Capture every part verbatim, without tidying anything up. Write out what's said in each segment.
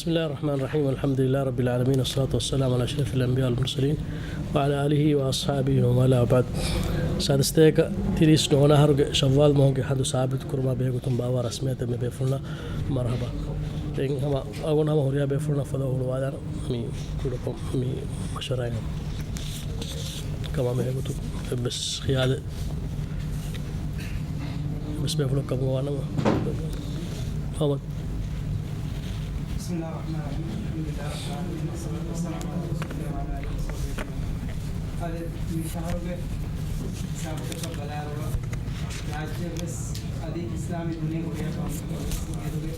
بسم الله الرحمن الرحيم. الحمد لله رب العالمين، والصلاة والسلام على أشرف الأنبياء والمرسلين، وعلى آله وأصحابه ومن والاه، وبعد. ސާދަސްތޭކަ ތިރީސް ނުވަނަ އަހަރުގެ ޝައްވާލް މަހުގެ ހަނދު ސާބިތު ކުރުމާ ބެހޭގޮތުން ބާވާ ރަސްމިއްޔާތެއް މި ބޭފުޅުންނަށް. މަރުޙަބާ. ދެން ހަމަ އަޅުގަނޑު ހަމަ ހުރިހާ ބޭފުޅުންނަށް ފަލޯ ހުޅުވާލާނަން މި ކުޑަކޮށް މި މަޝްވަރާއިން ކަމާ ބެހޭގޮތުން އެއްވެސް ޚިޔާލެއް އެއްވެސް ބޭފުޅަކަށް ކަމުގަ ވާނަމަ. އަހުމަދު. بسم الله الرحمن الرحيم. الحمد لله رب العالمين، والصلاة والسلام على رسول الله وعلى آله وصحبه أجمعين. އަދި މި ޝަހަރުގެ ހިސާބުތަކަށް ބަލާއިރުގަ، ރާއްޖެވެސް އަދި އިސްލާމީ ދުނިޔޭގެ ހުރިހާ ޤައުމުތަކަށް ވެސް މިއަދުގެ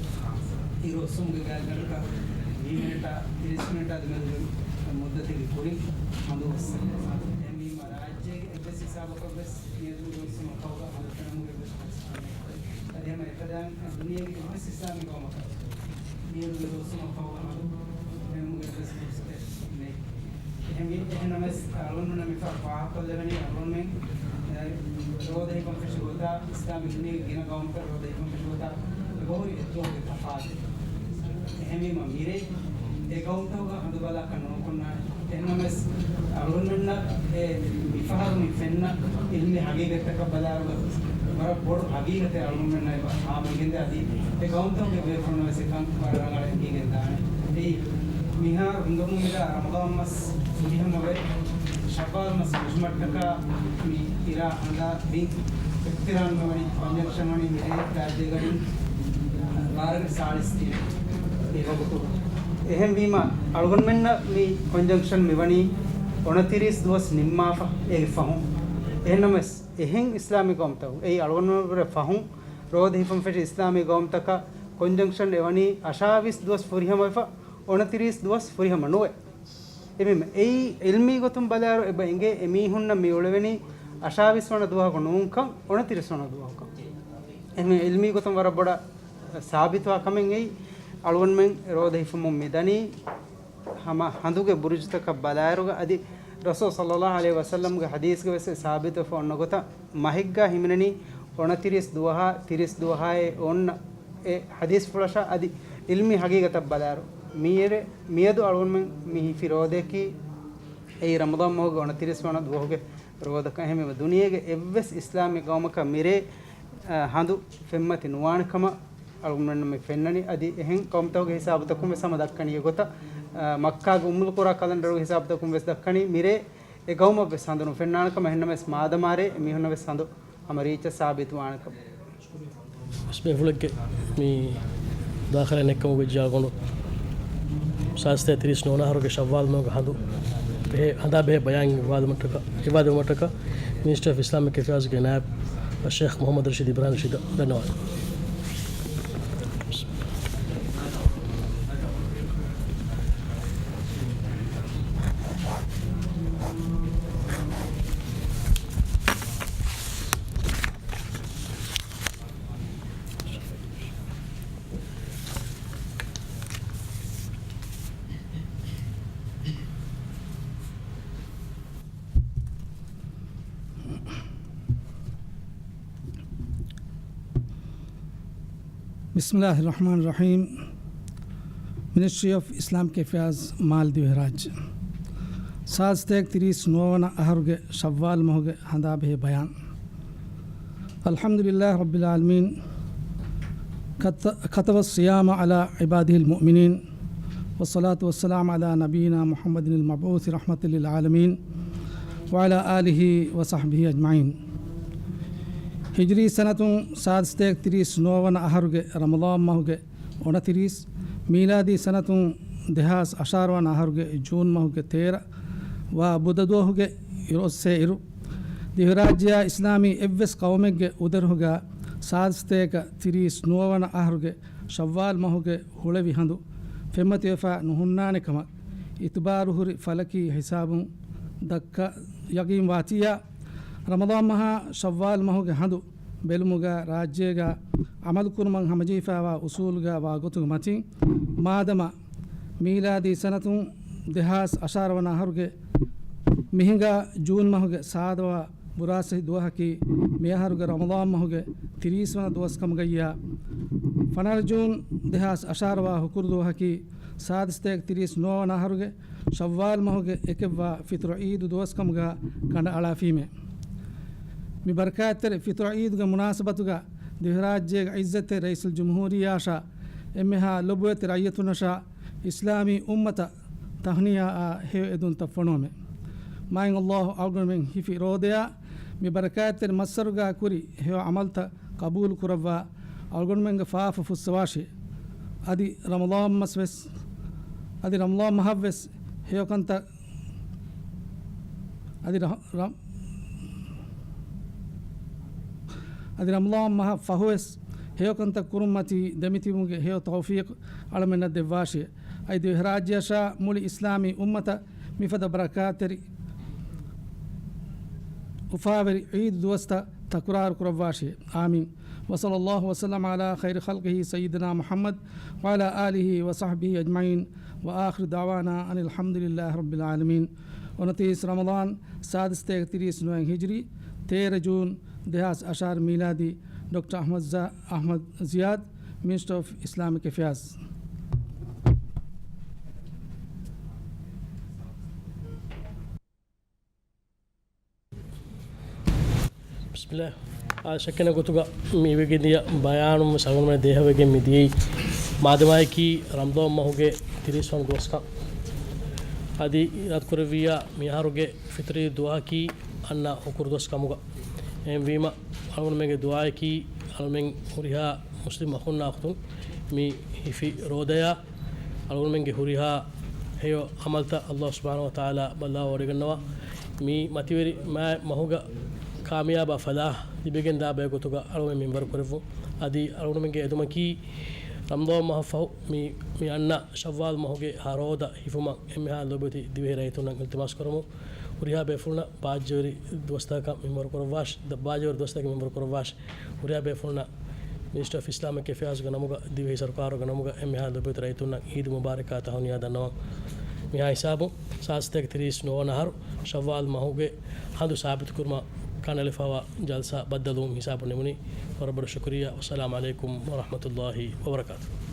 އިރު އޮއްސުމުގެ ގާތްގަނޑަކަށް ވީހުން މިނެޓާ، ތިރީސް މިނެޓާ ދެމެދުގެ މުއްދަތެއްގެ ކުރިން ހަނދު އޮއްސޭ. އެހެންވީމަ ރާއްޖޭގެ އެއްވެސް ހިސާބަކަށް ވެސް މިއަދު އިރު އޮއްސުމަށް ފަހުގަ ހަނދު ފެނުމުގެ އެއްވެސް އަދި ހަމަ އެފަދައިން ދުނިޔޭގެ އެއްވެސް އިސްލާމީ ޤައުމަކަށް މިއަދު އިރު އޮއްސުމަށް ފަހުގަ ހަނދު ފެނުމުގެ އެއްވެސް ފުރުސަތެއް ނެތް. އެހެންވީ، އެހެންނަމަވެސް އަޅުގަނޑުމެންނަށް މިފަހަރު ފާހަގަކޮށްލެވެނީ، އަޅުގަނޑުމެން، އެ، ރޯދަ ހިފަން ފެށި ގޮތާ އިސްލާމީ ދުނިޔޭގެ ގިނަ ގައުމުތައް ރޯދަ ހިފަން ފެށި ގޮތާ އެބަހުރި އެއްދުވަހުގެ ތަފާތު. އެހެންވީމަ މިރޭ އެ ގައުމުތަކުގަ ހަނދު ބަލާކަށް ނުނުކުންނާނެ. އެހެންނަމަވެސް އަޅުގަނޑުމެންނަށް އެ މިފަހަރު މި ފެންނަ ޢިލްމީ ޙަޤީޤަތްތަކަށް ބަލާއިރުގަ ވަރަށް ބޮޑު ޙަޤީޤަތެއް އަޅުގަނޑުމެންނަށް އެބަ ހާމަވެގެންދޭ. އަދި އެ ގައުމުތަކުގެ ބޭފުޅުންނަށް ވެސް އެކަން ވަރަށް ރަނގަޅަށް އެނގިގެންދާނެ. އެއީ މިހާރު ހިނގަމުން މިދާ ރަމަޟާން މަސް ފުރިހަމަވެ، ޝައްވާލް މަސް މުޖުމައްޓަކާ މި އިރާ ހަނދާ ބިން އިޤްތިރާން މިވަނީ ކޮންޖަންކްޝަން ވަނީ މިރޭ ރާއްޖޭގަ ބާރަ ސާޅީސް ތިނެއް އެ ވަގުތު. އެހެންވީމަ، އަޅުގަނޑުމެންނަށް މި ކޮންޖަންކްޝަން މިވަނީ އޮނަތިރީސް ދުވަސް ނިންމާފަ އޭގެ ފަހުން. އެހެންނަމަވެސް، އެހެން އިސްލާމީ ގައުމުތަކު، އެއީ އަޅުގަނޑުމެން ވުރެ ފަހުން ރޯދަ ހިފަން ފެށި އިސްލާމީ ގައުމުތަކަށް ކޮންޖަންކްޝަން އެވަނީ އަށާވީސް ދުވަސް ފުރިހަމަވެފަ، އޮނަތިރީސް ދުވަސް ފުރިހަމަ ނުވެ. އެމީ، އެއީ ޢިލްމީ ގޮތުން ބަލާއިރު އެބަ އެނގޭ އެމީހުންނަށް މި އުޅެވެނީ އަށާވީސް ވަނަ ދުވަހަކު ނޫންކަން، އޮނަތިރީސް ވަނަ ދުވަހަކަށް. އެހެން ޢިލްމީ ގޮތުން ވަރަށް ބޮޑަށް ސާބިތުވާ ކަމެއް އެއީ، އަޅުގަނޑުމެން ރޯދަ ހިފަމުން މިދަނީ ހަމަ ހަނދުގެ ބުރުޖުތަކަށް ބަލާއިރުގަ. އަދި ރަސޫލު ޞައްލައްލާހު ޢަލައިހި ވަސައްލަމްގެ ޙަދީޘްގަ ވެސް ސާބިތުވެފަ އޮންނަ ގޮތަށް، މަހެއްގަ ހިމެނެނީ އޮނަތިރީސް ދުވަހާ، ތިރީސް ދުވަހާއޭ އޮންނަ އެ ޙަދީޘްފުޅަށާ އަދި ޢިލްމީ ޙަޤީޤަތަށް ބަލާއިރު، މިއިރެ، މިއަދު އަޅުގަނޑުމެން މި ހިފި ރޯދަޔަކީ އެއީ ރަމަޟާން މަހުގެ އޮނަތިރީސް ވަނަ ދުވަހުގެ ރޯދަކަށް. އެހެންވީމަ، ދުނިޔޭގެ އެއްވެސް އިސްލާމީ ޤައުމަކަށް މިރޭ، އަ، ހަނދު ފެންމަތި ނުވާނެ ކަމަށް އަޅުގަނޑުމެންނަށް މި ފެންނަނީ. އަދި އެހެން ޤައުމުތަކުގެ ހިސާބުތަކުން ވެސް ހަމަ ދައްކަނީ އެގޮތަށް، އަ، މައްކާގެ އުއްމުލް ޤުރާ ކަލަންޑަރުގެ ހިސާބުތަކުން ވެސް ދައްކަނީ މިރޭ އެ ޤައުމަށް ވެސް ހަނދު ނުފެންނާނެ ކަމަށް. އެހެންނަމަވެސް، މާދަމާ ރޭ އެމީހުންނަށް ވެސް ހަނދު ހަމަ ރީއްޗަށް ސާބިތުވާނެ ކަމަށް. ވެސް ބޭފުޅެއްގެ މި ދާޚިލާ ނެތްކަމުގެ ޖާގަނޑު ސާދަސްތޭކަ ތިރީސް ނުވަނަ އަހަރުގެ ޝައްވާލް މަހުގެ ހަނދު ބެހޭ، ހަނދާ ބެހޭ ބަޔާން އިވާދަމަށްޓަކަ، އިވާދަމަށްޓަކަ މިނިސްޓަރ އޮފް އިސްލާމިކް އެފެއާޒްގެ ނާއިބް ޝޭޚް މުޙައްމަދު ރަޝީދު އިބްރާހިމް ރަޝީދަށް ދަންނަވާނެ. ބިސްމިއްލާހި ރަޙްމާނި ރަޙީމް. މިނިސްޓްރީ އޮފް އިސްލާމިކް އެފެއާޒް، މާލްދިވެ ރާއްޖެ. ސާދަސްތޭކަ ތިރީސް ނުވަވަނަ އަހަރުގެ ޝައްވާލް މަހުގެ ހަނދާ ބެހޭ ބަޔާން. الحمد لله رب العالمين، كت-، كتب الصيام على عباده المؤمنين، والصلاة والسلام على نبينا محمد المبعوث رحمة للعالمين، وعلى آله وصحبه أجمعين. ހިޖްރީ ސަނަތުން ސާދަސްތޭކަ ތިރީސް ނުވަވަނަ އަހަރުގެ ރަމަޟާން މަހުގެ އޮނަތިރީސް، މީލާދީ ސަނަތުން ދެހާސް އަށާރަ ވަނަ އަހަރުގެ ޖޫން މަހުގެ ތޭރަ ވާ ބުދަދުވަހުގެ އިރުއޮއްސޭ އިރު، ދިވެހިރާއްޖެއާ އިސްލާމީ އެއްވެސް ޤައުމެއްގެ އުދަރުހުގަ ސާދަސްތޭކަ ތިރީސް ނުވަވަނަ އަހަރުގެ ޝައްވާލް މަހުގެ ހުޅެވި ހަނދު ފެންމަތިވެފަ ނުހުންނާނެ ކަމަށް އިތުބާރުހުރި ފަލަކީ ހިސާބުން ދައްކަ ޔަގީންވާތީއާ، ރަމަޟާން މަހާ ޝައްވާލް މަހުގެ ހަނދު ބެލުމުގަ ރާއްޖޭގަ ޢަމަލުކުރުމަށް ހަމަޖެހިފައިވާ އުސޫލުގަ ވާ ގޮތުގެ މަތިން، މާދަމާ މީލާދީ ސަނަތުން ދެހާސް އަށާރަ ވަނަ އަހަރުގެ މިހިނގާ ޖޫން މަހުގެ ސާދަވާ ބުރާސަހި ދުވަހަކީ މިއަހަރުގެ ރަމަޟާން މަހުގެ ތިރީސް ވަނަ ދުވަސް ކަމުގައްޔާ، ފަނަރަ ޖޫން ދެހާސް އަށާރަ ވާ ހުކުރު ދުވަހަކީ ސާދަ ސަތޭކަ ތިރީސް ނުވަ ވަނަ އަހަރުގެ ޝައްވާލް މަހުގެ އެކެއްވާ ފިތުރު ޢީދު ދުވަސް ކަމުގަ ކަނޑައަޅާފީމޭ. މި ބަރަކާތްތެރި ފިތުރު ޢީދުގެ މުނާސަބަތުގަ ދިވެހިރާއްޖޭގެ ޢިއްޒަތްތެރި ރައީސުލްޖުމްހޫރިއްޔާއަށާ އެންމެހާ ލޮބުވެތި ރައްޔިތުންނަށާ އިސްލާމީ އުއްމަތަށް ތަހްނިޔާއާ ހެޔޮ އެދުންތައް ފޮނުވަމޭ. މާތް ﷲ އަޅުގަނޑުމެން ހިފި ރޯދަޔާ މި ބަރަކާތްތެރި މައްސަރުގާ ކުރި ހެޔޮ ޢަމަލުތައް ޤަބޫލު ކުރައްވާ، އަޅުގަނޑުމެންގެ ފާފަ ފުއްސަވާށި. އަދި ރަމަޟާން މަސް ވެސް، އަދި ރަމަޟާން މަހަށް ވެސް ހެޔޮކަންތައް، އަދި ރަ-، ރަ-، އަދި ރަމަޟާން މަހަށް ފަހުވެސް ހެޔޮކަންތައް ކުރުންމަތީ ދެމިތިބުމުގެ ހެޔޮ ތައުފީޤު އަޅަމެންނަށް ދެއްވާށި. އަދި ދިވެހިރާއްޖެއަށާ މުޅި އިސްލާމީ އުއްމަތަށް މިފަދަ ބަރަކާތްތެރި އުފާވެރި ޢީދު ދުވަސްތައް ތަކުރާރު ކުރައްވާށި. އާމީން. وصلى الله وسلم على خير خلقه سيدنا محمد وعلى آله وصحبه أجمعين، وآخر دعوانا أن الحمد لله رب العالمين. އޮނަތީސް ރަމަޟާން، ސާދަ ސަތޭކަ ތިރީސް ނުވަ ހިޖްރީ، ތޭރަ ޖޫން، ދެހާސް އަށާރަ މީލާދީ، ޑޮކްޓަރ އަޙްމަދު ޒާ-، އަޙްމަދު ޒިޔާދު، މިނިސްޓަރ އޮފް އިސްލާމިކް އެފެއާޒް. ބިސްމިއްލާހް. އާ، ޝައްކެއް ނެތް ގޮތުގަ މި ވެގެންދިޔަ ބަޔާނުން ވެސް އަޅުގަނޑުމެން ދޭހަވެގެން މިދިޔައީ، މާދަމާއެކީ ރަމަޟާން މަހުގެ ތިރީސް ވަނަ ދުވަސްކަން. އަދި އިރާދަކުރެއްވިއްޔާ މިއަހަރުގެ ފިތުރީ ދުވަހަކީ އަންނަ ހުކުރު ދުވަސް ކަމުގަ. އެހެންވީމަ، އަޅުގަނޑުމެންގެ ދުޢާއަކީ، އަޅުގަނޑުމެން ހުރިހާ މުސްލިމް އަޚުންނާ އުޚްތުން މި ހިފި ރޯދަޔާ އަޅުގަނޑުމެންގެ ހުރިހާ ހެޔޮ ޢަމަލުތައް ﷲ ސުބްޙާނަހޫ ވަތަޢާލާ ބައްލަވަވަޑައިގަންނަވާ. މި މަތިވެރި މާތް މަހުގަ ކާމިޔާބާ ފަލާޙް ލިބިގެންދާ ބައެއް ގޮތުގަ އަޅުގަނޑުމެން މިންވަރު ކުރެއްވުން. އަދި އަޅުގަނޑުމެންގެ އެދުމަކީ، ރަމަޟާން މަހަށްފަހު މި، މި އަންނަ ޝައްވާލް މަހުގެ ހަ ރޯދަ ހިފުމަށް އެންމެހާ ލޮބުވެތި ދިވެހި ރައްޔިތުންނަށް އިލްތިމާސް ކުރަމުން. ހުރިހާ ބޭފުޅުންނަށް ބާއްޖަވެރި ދުވަސްތަކަކަށް މިންވަރު ކުރައްވާށި، ދަ-، ބާއްޖަވެރި ދުވަސްތަކަކަށް މިންވަރު ކުރައްވާށި. ހުރިހާ ބޭފުޅުންނަށް މިނިސްޓަރ އޮފް އިސްލާމިކް އެފެއާޒްގެ ނަމުގަ، ދިވެހި ސަރުކާރުގެ ނަމުގަ އެންމެހާ ލޮބުވެތި ރައްޔިތުންނަށް ޢީދު މުބާރަކާ ތަހުނިޔާ ދަންނަވަން. މިހާ ހިސާބުން ސާދަ ސަތޭކަ ތިރީސް ނުވަ ވަނަ އަހަރު ޝައްވާލް މަހުގެ ހަނދު ސާބިތުކުރުމަށް ކަނޑައެޅިފައިވާ ޖަލްސާ ބައްދަލުވުން ހިސާބުން ނިމުނީ. ވަރަށް ބޮޑަށް ޝުކުރިއްޔާ. ވައްސަލާމް ޢަލައިކުމް ވަރަޙްމަތުﷲ ވަބަރަކާތުހު.